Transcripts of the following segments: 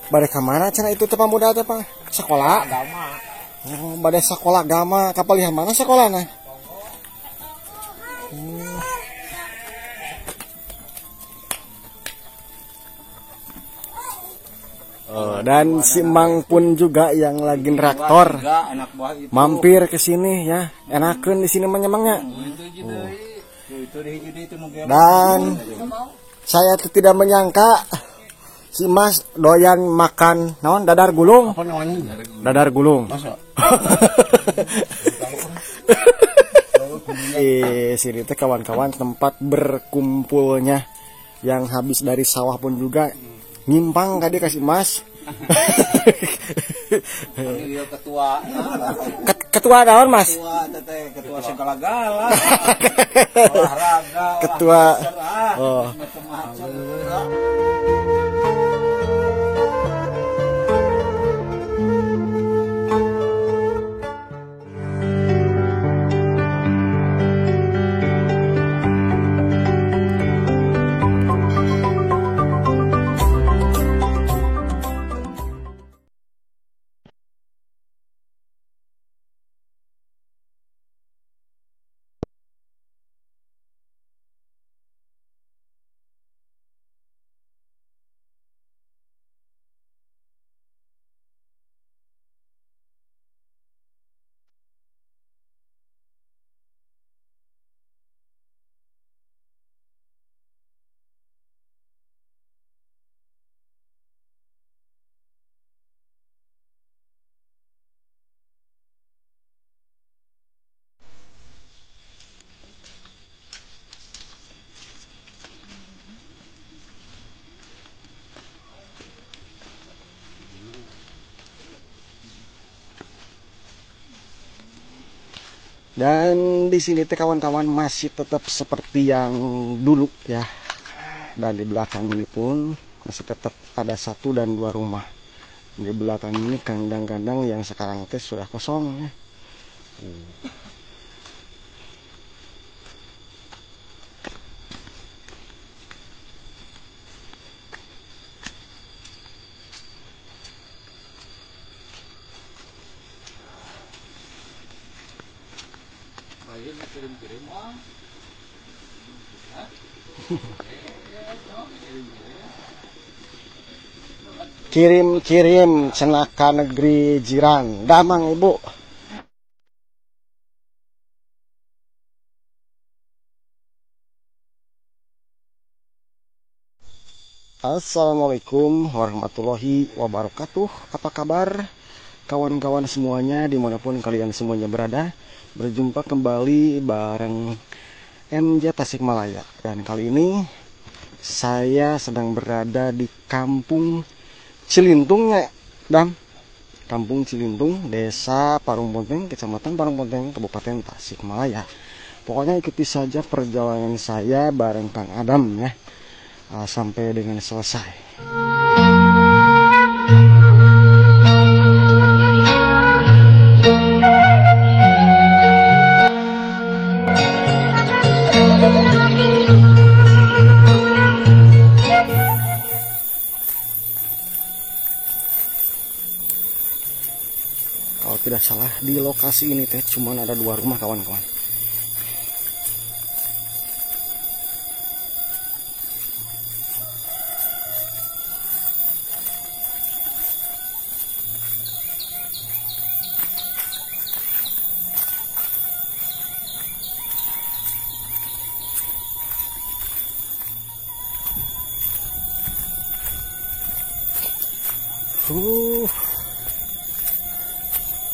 Bade ka mana cenah itu teh pamuda teh Pak? Sekolah agama. Oh, bade sekolah agama. Kapalihan mana sekolahna? Dan si Mang pun juga yang lagi traktor mampir ke sini ya. Enakeun di sini mah nyemangnya. Dan saya tidak menyangka si Mas doyan makan naon dadar gulung. Apa namanya? Dadar gulung. Masa? Sini teh kawan-kawan tempat berkumpulnya yang habis dari sawah pun juga nyimpang tadi kasih Mas. Ketua. Ketua naon Mas? Ketua teteh, ketua segala-gala. Olahraga. Ketua. Oh. Dan di sini teh kawan-kawan masih tetap seperti yang dulu ya. Dan di belakang ini pun masih tetap ada 1 dan 2 rumah. Di belakang ini kandang-kandang yang sekarang teh sudah kosong ya. Kirim-kirim cenaka negeri jiran. Damang ibu. Assalamualaikum warahmatullahi wabarakatuh. Apa kabar kawan-kawan semuanya dimanapun kalian semuanya berada. Berjumpa kembali bareng MJ Tasikmalaya. Dan kali ini saya sedang berada di Kampung Cilintung ya, Dam. Kampung Cilintung, Desa Parungponteng, Kecamatan Parungponteng, Kabupaten Tasikmalaya. Pokoknya ikuti saja perjalanan saya bareng Kang Adam ya, sampai dengan selesai. Kalau tidak salah di lokasi ini teh cuman ada 2 rumah kawan-kawan.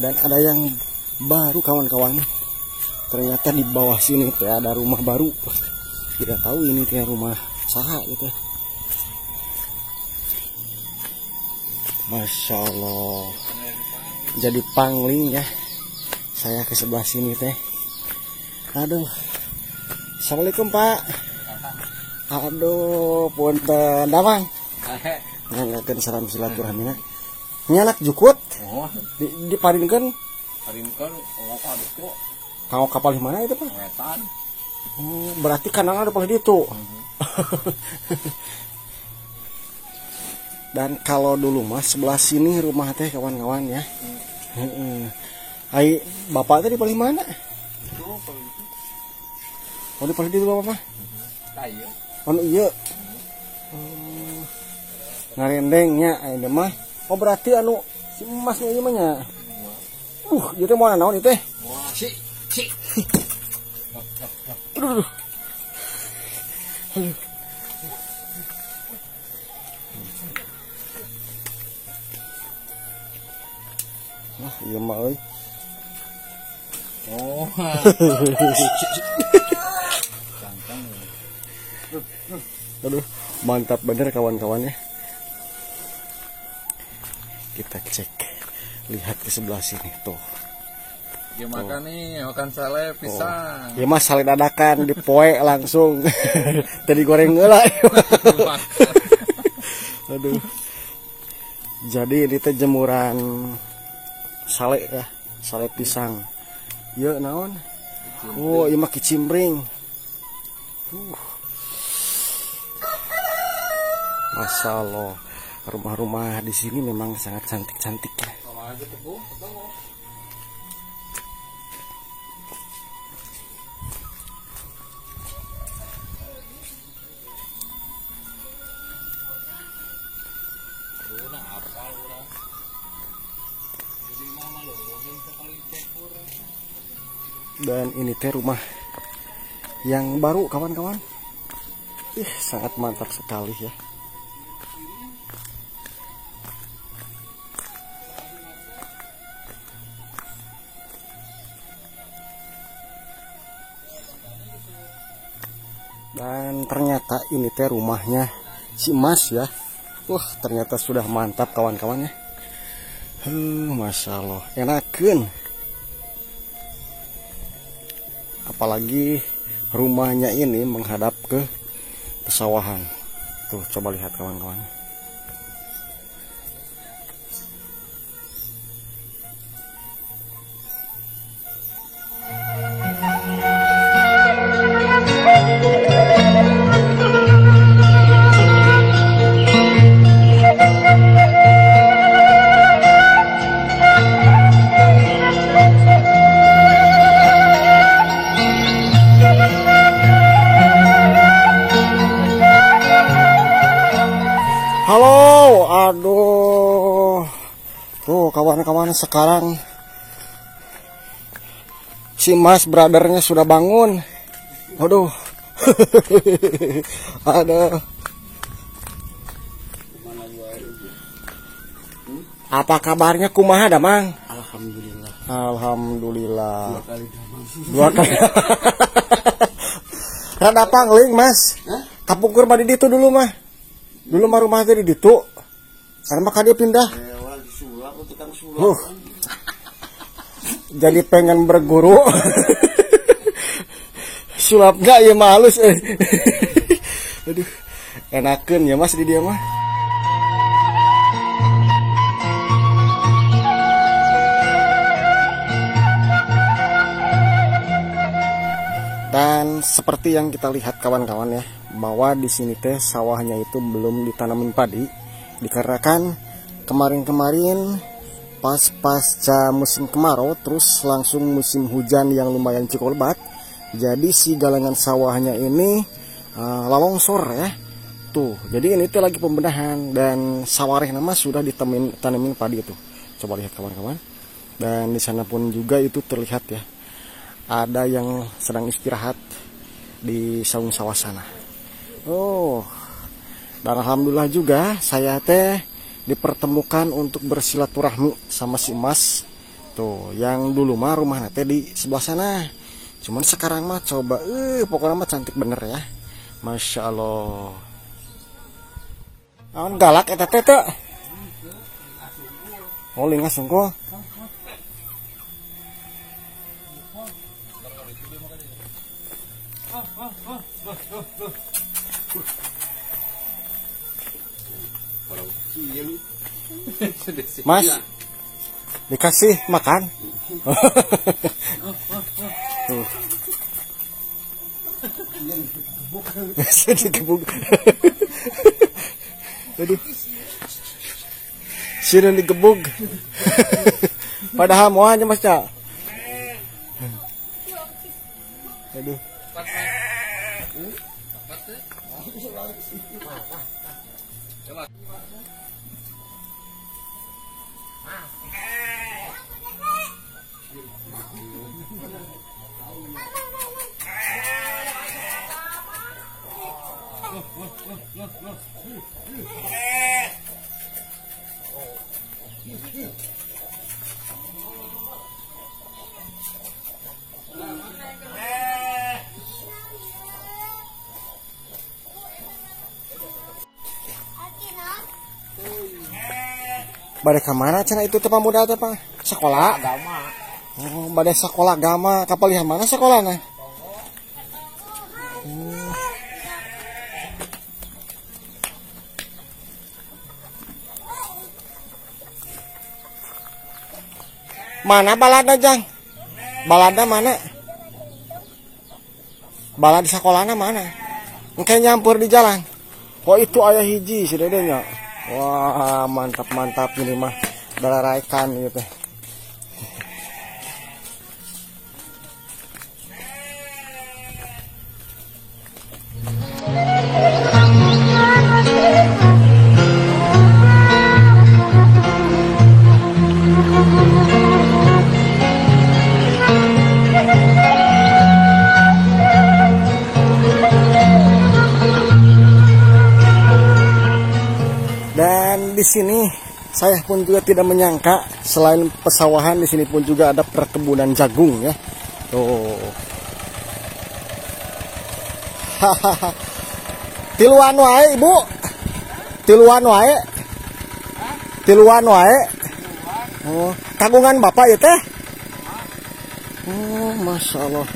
Dan ada yang baru kawan-kawan. Ternyata di bawah sini teh ada rumah baru. Tidak tahu ini teh rumah saha gitu. Masya Allah. Jadi pangling ya. Saya ke sebelah sini teh. Aduh. Assalamualaikum Pak. Aduh, punten damang. Ngangakeun salam silaturahmi. Nyanak jukut. Oh. Diparinkeun? Parinkeun ka ditu. Kanggo kapal di mana itu, Pak? Wetan. Oh, berarti kanang ada palih ditu. Dan kalau dulu mah sebelah sini rumah teh kawan-kawan ya. Ai bapak teh di paling mana? Oh, di paling ditu bapak mah? Ieu. Anu ieu. Ngarendengnya aya mah. Oh, berarti anu si emas ieu mah nya. Ieu teh moal naon ieu teh? Si, si. Aduh. Aduh. Wah, ieu mah euy. Oh. Aduh, mantap bener kawan-kawan ya. Kita cek, lihat ke sebelah sini tuh. Ya makan nih, makan sale pisang. Oh. Ya mas sale dadakan dipoe langsung. Tadi goreng heula. Aduh. Jadi ini teh jemuran sale ya, sale pisang. Ieu naon? Oh, ieu mah kicimpring. Masya Allah, rumah-rumah di sini memang sangat cantik-cantik ya. Dan ini teh rumah yang baru kawan-kawan. Ih, sangat mantap sekali ya. Dan ternyata ini teh rumahnya si Mas ya. Wah, ternyata sudah mantap kawan-kawan ya. Masya Allah, enakeun. Apalagi rumahnya ini menghadap ke pesawahan. Tuh, coba lihat kawan-kawan. Halo, aduh, tuh kawan-kawan sekarang si Mas brothernya sudah bangun. Aduh, aduh. Apa kabarnya kumaha damang? Alhamdulillah. Alhamdulillah. Dua kali damang. Dua kali. Rada pangling Mas. Kapungkur mah di ditu dulu mah. Dulu mah rumah teh di ditu. Karena mah dia pindah. Jadi pengen berguru. Sulap gak ya malus eh. Aduh, enakeun ya Mas di dia mah. Dan seperti yang kita lihat kawan-kawan ya, bahwa di sini teh sawahnya itu belum ditanamin padi, dikarenakan kemarin-kemarin pas pasca musim kemarau terus langsung musim hujan yang lumayan cukup lebat. Jadi si galangan sawahnya ini lalongsor ya. Tuh, jadi ini teh lagi pembenahan dan sawareh nama sudah ditanemin padi itu. Coba lihat kawan-kawan. Dan di sana pun juga itu terlihat ya, ada yang sedang istirahat di saung sawah sana. Oh, dan alhamdulillah juga saya teh dipertemukan untuk bersilaturahmi sama si Mas. Tuh, yang dulu mah rumah teh di sebelah sana. Cuman sekarang mah coba, pokoknya mah cantik bener ya. Masya Allah. Naon galak eta teh teu? Oh, lingas sungguh. Mas, dikasih makan. Tuh. Digebuk. Aduh. Sieun digebug. Padahal moal nya Mas Ca. Aduh. Bade ka mana cenah itu teh pamuda teh Pak? Sekolah agama. Oh, bade sekolah agama. Kapalihan mana sekolahna? Mana balada Jang? Balada mana? Balada sekolahna mana? Engke nyampur di jalan. Kok itu ayah hiji si Dede nya. Wah, mantap-mantap ini mah dararaikan gitu. Dan di sini saya pun juga tidak menyangka selain pesawahan di sini pun juga ada perkebunan jagung ya. Tuh. Hahaha. Tiluan wae, Ibu. Tiluan wae. Tiluan wae. Oh, kagungan Bapak ya teh? Oh, Masya Allah.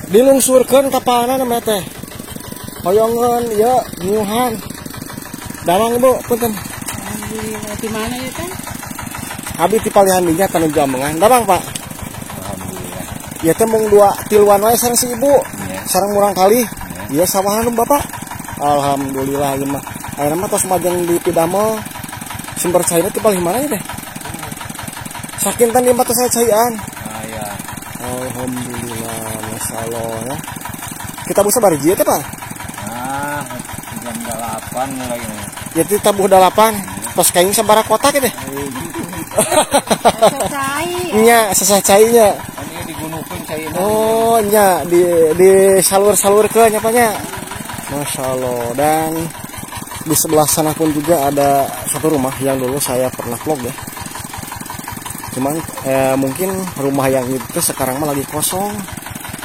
Dilungsurkeun kapalna namanya teh. Hoyongan ya nyuhan. Damang Ibu, punten. Alhamdulillah, di mana ya teh? Abi ti palihan dinya tanu jamengan. Damang, Pak. Alhamdulillah. Ya teh mung dua tiluan wae sareng si Ibu. Sareng murang kali. Iya sawahan Bapak. Alhamdulillah ieu mah. Ayeuna mah tos majeng di pidamel. Sumber cairna ti palih mana ya teh? Sakinten di tos caian. Ah ya. Alhamdulillah, masyaallah ya. Kita busa bariji ya teh, Pak? Jam 8 mulai ini. Ya itu tabuh 8. Tos kain sabaraha kotak teh. Nya sesah cainya. Ini digunukeun caina. Oh, nya di salur-salurkeun nya Pak nya. Masya Allah. Dan di sebelah sana pun juga ada satu rumah yang dulu saya pernah vlog ya. Cuman mungkin rumah yang itu sekarang mah lagi kosong.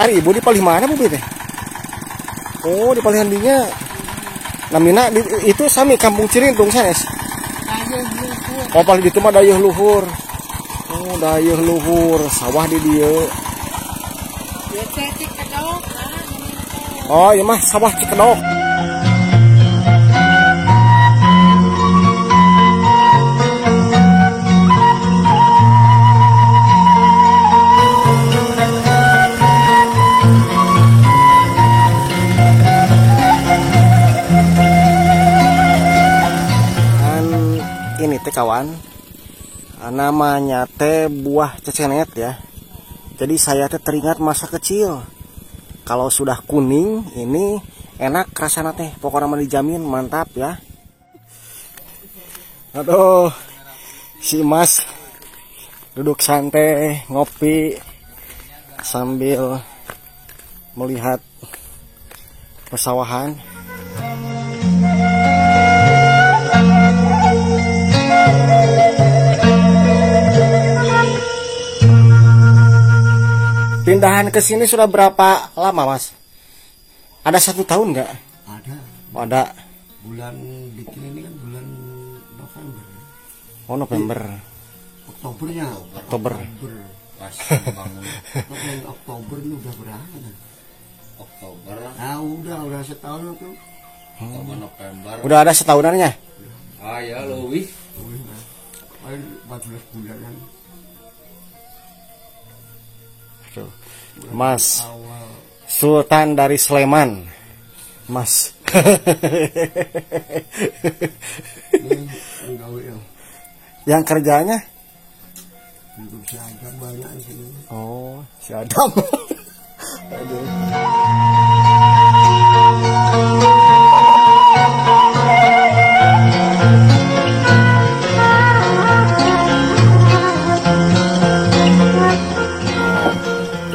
Ari Ibu di palih mana Bu teh? Oh, di palihan dinya. Namina itu sami Kampung Cirintung sanes. Oh, paling itu mah dayeuh luhur. Oh, dayeuh luhur, sawah di dieu. Oh, ieu mah sawah Cikedok. Ini teh kawan, namanya teh buah cecenet ya. Jadi saya teh teringat masa kecil. Kalau sudah kuning ini enak rasanya teh, pokoknya mah dijamin mantap ya. Aduh, si Mas duduk santai ngopi sambil melihat pesawahan. Pindahan ke sini sudah berapa lama, Mas? Ada 1 tahun nggak? Ada. Oh, ada. Bulan bikin ini kan bulan November. Oh, November. Oktobernya. Oktober. Pas bangun. Bulan Oktober ini udah berapa? Oktober. Ah, udah setahun itu. Oktober, November. Udah ada setahunannya? Ah ya, leuwih. Leuwih. Paling 14 bulanan. Mas Sultan dari Sleman, Mas. Yang kerjanya? Si Adam banyak di sini. Oh, si Adam. Aduh.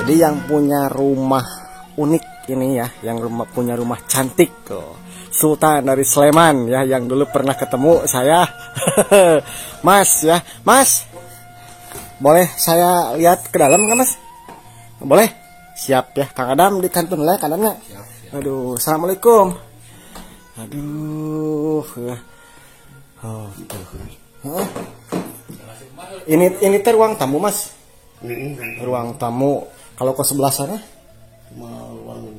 Jadi yang punya rumah unik ini ya, yang punya rumah cantik tuh, Sultan dari Sleman ya, yang dulu pernah ketemu saya. Mas ya, Mas, boleh saya lihat ke dalam nggak, Mas? Boleh? Siap ya, Kang Adam di kantun lah kanannya. Siap, siap. Aduh, assalamualaikum. Aduh, oh, tuh. Huh? Ini teh ruang tamu, Mas. Ruang tamu. Kalau ke sebelah sana? Cuma ruang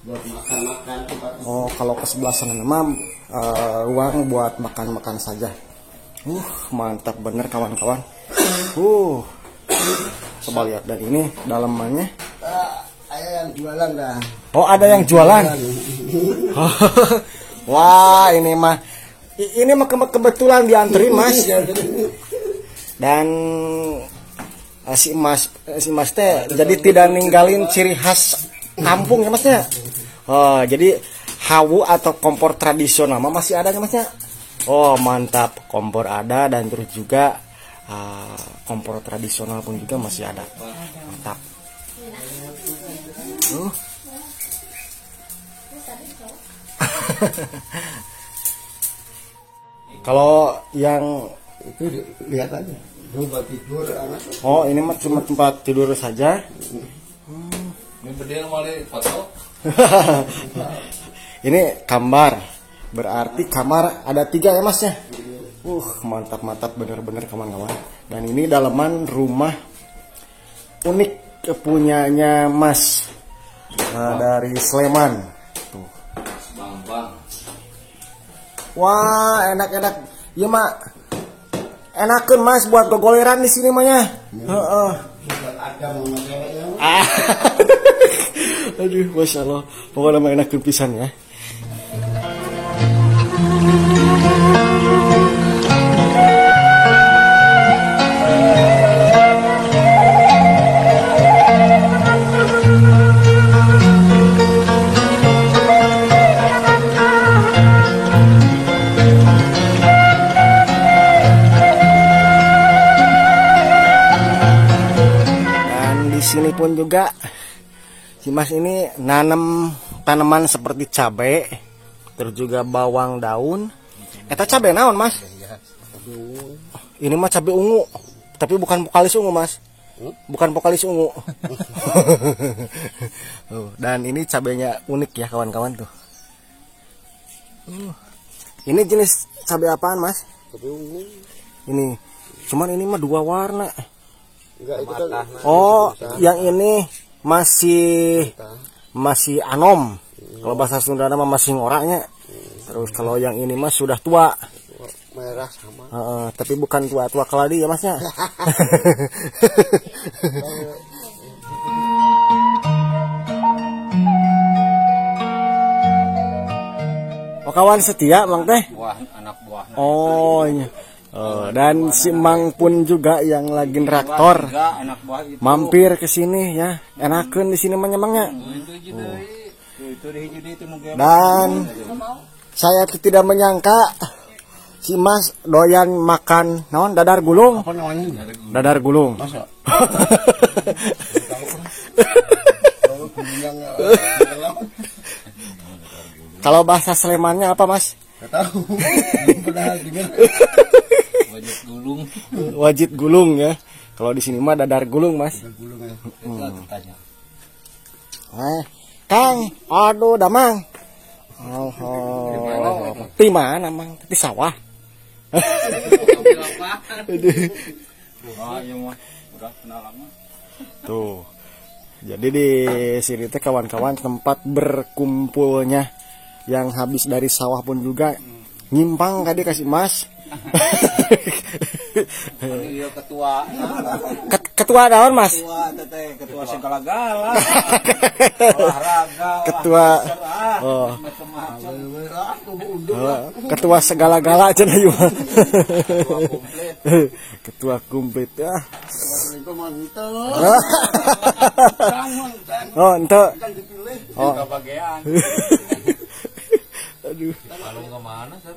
buat makan-makan. Oh, kalau ke sebelah sana memang ruang buat makan-makan saja. Mantap bener kawan-kawan. Coba lihat, dan ini dalamannya. Ada yang jualan dah. Oh, ada yang jualan. Wah, ini mah kebetulan dianterin, Mas. Dan si Mas teh jadi tidak ninggalin ciri khas kampung ya, Masnya. Oh, jadi hawu atau kompor tradisional mah masih ada ya, Masnya. Oh, mantap, kompor ada dan terus juga kompor tradisional pun juga masih ada. Mantap. Kalau yang itu lihat aja. Tempat tidur anak. Oh, ini mah cuma tempat tidur saja. Ini berdiri malah foto. Ini kamar. Berarti kamar ada 3 ya, Mas ya? Mantap-mantap bener-bener kawan-kawan. Dan ini dalaman rumah unik punyanya Mas dari Sleman. Tuh. Bang. Wah, enak-enak. Iya, Mak. Enakeun, Mas, buat gogoleran di sini mah ya. Heeh. Aduh, Masya Allah. Pokoknya mah enakeun pisan ya. Sini pun juga si Mas ini nanem tanaman seperti cabai, terus juga bawang daun. Eta cabai naon, Mas? Ini mah cabai ungu, tapi bukan vokalis ungu, Mas. Bukan vokalis ungu. Dan ini cabainya unik ya, kawan-kawan tuh. Ini jenis cabai apaan, Mas? Cabai ungu. Ini, cuman ini mah 2 warna. Enggak, itu kan. Oh, yang ini masih anom. Kalau bahasa Sunda mah masih ngoraknya. Terus kalau yang ini mah sudah tua. Merah sama. Tapi bukan tua-tua keladi ya, Masnya. Oh, kawan setia, Mang teh. Buah, anak buah. Oh, iya. Dan si Mang pun juga yang lagi traktor mampir ke sini ya, enakeun di sini mah nyemangnya. Dan saya tidak menyangka si Mas doyan makan naon, dadar gulung. Dadar gulung. Kalau bahasa Slemannya apa, Mas? Nggak tahu. Pernah dengar. Wajit gulung. Wajit gulung ya. Kalau di sini mah dadar gulung, Mas. Dadar gulung ya. Kang, aduh damang. Oh, di mana, Mang? Di sawah. Tuh. Jadi di sini teh kawan-kawan tempat berkumpulnya yang habis dari sawah pun juga nyimpang tadi kasih Mas. Iya, ketua. Ketua daun, Mas. Ketua teteh, ketua sing galak-galak. Olahraga. Ketua. Oh. mundur lah. Ketua segala-gala cenah ieu mah. Ketua komplit. Ketua komplit ah. Ketua mah henteu. Oh, henteu. Kan dipilih. Oh. Kebagian. Aduh. Kalau kemana, Sar?